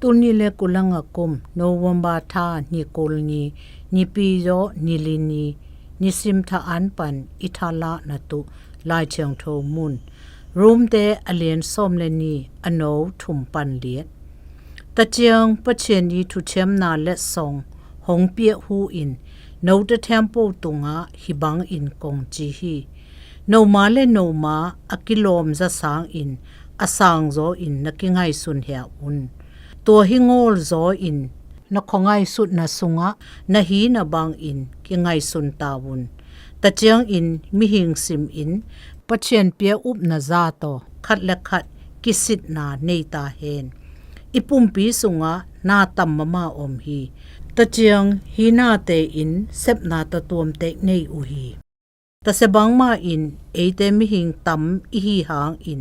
ᑐນິເລ ກຸລັງອາກຸມ ໂນເວັມບາ ທາ ນິໂກລນີ ນິປີໂຢ ນິລິນີ ນິສິມ ທະອານປັນ ອິທາລານະຕຸ ລາຍທຽງໂທມຸນ ຣວມເຕອາລຽນ ຊອມເລນີ ອະໂນທຸມປັນລຽດ ຕະຈຽງ ປະຊຽນອີ ທຸທຽມນາ ແລະ ຊອງ ຫົງເປຍ ຫູອິນ ໂນຕະແທມ ໂປຕຸງອາ ຫິບັງອິນ ກົງຈີຮີ ໂນມາ ແລະ ໂນມາ ອາກິໂລມ ຈະສາງອິນ ອາສາງໂຈອິນ ນະກິໄງຊຸນ ເຮອອຸນ ຕົວຫິໂງລ ໂຈອິນ ນະຄໍໄງຊຸນ ນະຊຸງອາ ນະຮີ ນະບັງອິນ ກິໄງຊຸນ ຕາວຸນ ຕະຈຽງອິນ ມິຫິງ ຊິມອິນ ປະຊຽນເປຍ ອຸບນະຈາໂຕ ຄັດ ແລະ ຄັດ ກິສິດນາ ເນຍຕາເຮນ ອີປຸ່ມປີຊຸງອາ ນາຕຳມະມາ ອົມຮີ ຕະຈຽງຮີນາ ເຕອິນ ເຊັບນາ ຕະຕວມເຕ ເນຍອຸຮີ ຕະເຊບັງມາອິນ ເອເຕມິຫິງຕຳ ອີຮີຮາງອິນ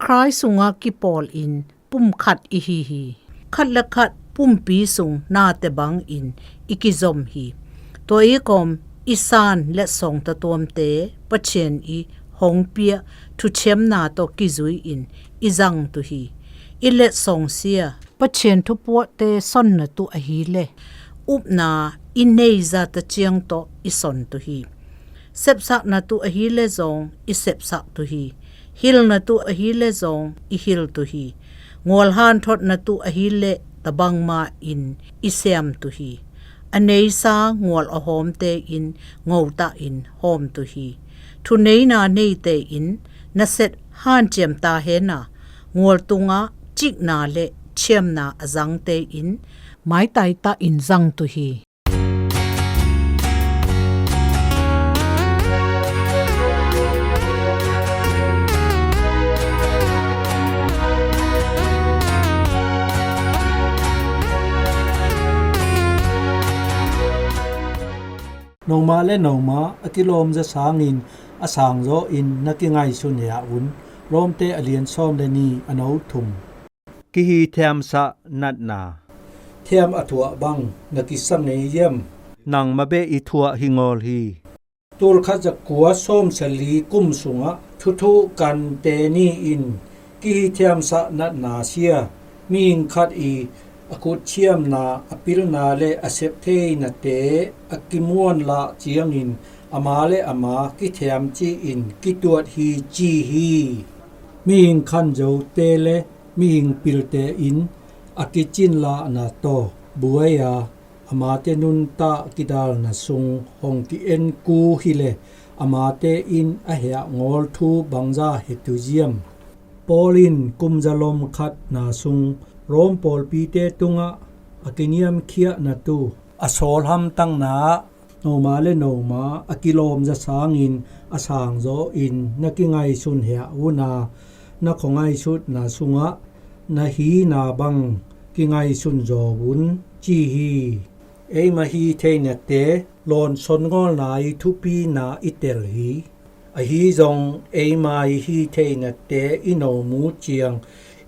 ຄລາຍຊຸງອາ ກິປອລອິນ ປຸ່ມຄັດ ອີຮີຮີ ຄັດ ແລະ ຄັດ ປຸ່ມປີຊຸງ ນາເຕບັງອິນ ອີກິຈົ່ມຮີ ຕົວອີກອມ ອີສານ ແລະ ຊອງຕະຕວມເຕ ປະຊຽນອີ ຫົງເປຍ ທຸທຽມນາ ໂຕກິຈຸຍອິນ ອີຈັງຕຸຮີ ອີເລດ ຊອງເຊຍ ປະຊຽນທຸປົວເຕ ຊອນນະຕຸ ອະຮີເລ ອຸບນາ ອີເນຍຈາ ຕະຈຽງໂຕ ອີຊອນຕຸຮີ ເຊັບຊະນະຕຸ ອະຮີເລ ຈອງ ອີເຊັບຊະຕຸຮີ ຫິລນະຕຸ ອະຮີເລ ຈອງ ອີຫິລຕຸຮີ ງວລຮານທົດນະຕຸ ອະຮີເລ ຕະບັງມາອິນ ອີແຊມຕຸຮີ ອະເນຍຊາ ງວລອະຫອມເຕອິນ ໂງຕາອິນ ຫອມຕຸຮີ ທຸເນຍນາ ເນຍເຕອິນ ນະເຊັດ ຫານຈຽມຕາເຮນາ ງວລຕຸງອາ ຈິກນາ ແລະ ຊຽມນາ ອາຈັງເຕອິນ ມາຍໄຕຕາອິນ ຈັງຕຸຮີ. ໂນມາ ແລະ ໂນມາ ອາກິໂລມ ຈະສາງອິນ ອາສາງໂຈອິນ ນະກິໄງຊຸນ ເຮອອຸນ ໂລມເຕອາລຽນ ຊອມເລນີ ອະໂນທຸມ ກິຮີແທມສະນັດນາ ແທມອາທົວບັງ ນະກິສະເງຢ້ຽມ ນັງມະເບອີທົວ ຫິໂງລຮີ ໂຕລຄະຈະກົວ ໂຊມສະລີ ກຸມຊຸງອະ ທຸທຸກັນເຕນີອິນ ກິຮີແທມສະນັດນາເຊຍ ມິງຄັດອີ ອາກຸດຊຽມນາ ອາປິລນາ ແລະ ອາເຊັບເທຍນະເຕ ອາກິມວນລະຈຽງອິນ ອາມາ ແລະ ອາມາ ກິແທມຈີອິນ ກິຕວດຮີຈີຮີ ມິງຄັນໂຈເຕ ແລະ ມິງປິລເຕອິນ ອາກິຈິນລະນາໂຕ ບວຍອາ ອາມາເຕນຸນຕະ ກິດາລນະຊຸງ ຫົງກິເອັນກູຮີເລ ອາມາເຕອິນ ອາເຮອໂງລທູ ບັງຈາເຮຕຸຢ້ຽມ ໂປລິນ ກຸມຈະລົມຄັດນາຊຸງ ໂຣມໂປລປີເຕຕຸງອະ ອາກິນຽມເຄຍນະຕູ ອາໂສລຮຳຕັງນາ ໂນມາ ແລະ ໂນມາ ອາກິໂລມຈະສາງອິນ ອາສາງໂຈອິນ ນະກິໄງຊຸນເຮອອູນາ ນະຄໍໄງຊຸດນາຊຸງອະ ນະຮີນາບັງ ກິໄງຊຸນໂຈວຸນ ຈີຮີ ເອຍມາຮີເທຍນະເຕ ລອນຊົນງໍລນາຍ ທຸປີນາ ອີເຕລຮີ ອາຮີຈົ່ງ ເອຍມາຍຮີເທຍນະເຕ ອີໂນມູຈຽງ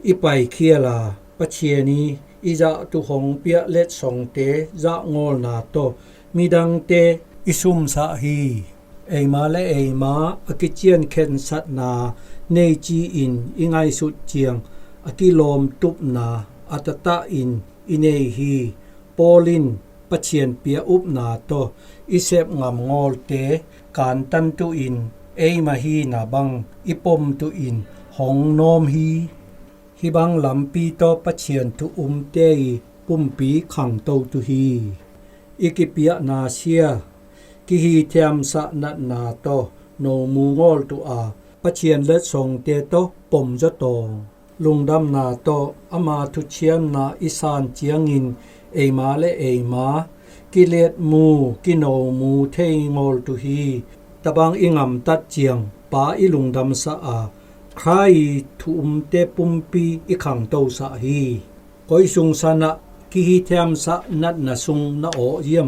ອີໄປເຄຍລາ ປະເຊຍນີ ອີຈະຕຸຫົງເປຍເລັດຊົງເຕ ຈະງໍລນາໂຕ ມິດັງເຕ ອີຊຸມສະຮີ ເອຍມາ ແລະ ເອຍມາ ອາກິຈຽນເຄັນສັດນາ ເນຍຈີອິນ ອີໄງສຸດຈຽງ ອາກິໂລມຕຸບນາ ອາຕະຕະອິນ ອີເນຍຮີ ໂປລິນ ປະຊຽນເປຍອຸບນາໂຕ ອີເຊັບງຳງໍລເຕ ການຕັນຕຸອິນ ເອຍມາຮີນາບັງ ອີປົມຕຸອິນ ຫົງນອມຮີ ຮີບັງລຳປີໂຕ ປະຊຽນທຸອຸມເຕ ປຸ້ມປີຂັງໂຕຕຸຮີ ອີກິເປຍນາເຊຍ ກິຮີແທມສະນັດນາໂຕ ໂນມູງໍລຕຸອາ ປະຊຽນເລີດຊົງເຕໂຕ ປົມໂຈໂຕ ລຸງດຳນາໂຕ ອາມາທຸຊຽມນາ ອີສານຈຽງງິນ ເອຍມາ ແລະ ເອຍມາ ກິເລດມູ ກິໂນມູເທຍງໍລຕຸຮີ ຕະບັງອີງຳຕັດຈຽງ ປາອີລຸງດຳສະອາ ຄາອີທຸອຸມເຕປຸ້ມປີ ອີຂັງໂຕສະຮີ ກົຍຊຸງຊະນະ ກິຮີແທມສະນັດນາຊຸງນະໂອຢ້ຽມ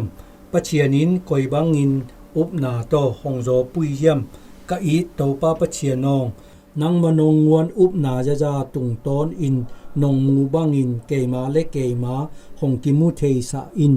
ປະຊຽນອິນ ກົຍບັງງິນ ອຸບນາໂຕ ຫົງໂຈປຸຍຢ້ຽມ ກະອີດໂຕປາປະຊຽນອງ ນັງມະນົງງວນ ອຸບນາຢາຢາຕຸງຕອນອິນ ນົງມູບັງອິນ ເກຍມາ ແລະ ເກຍມາ ຫົງກິມູເທຍສະອິນ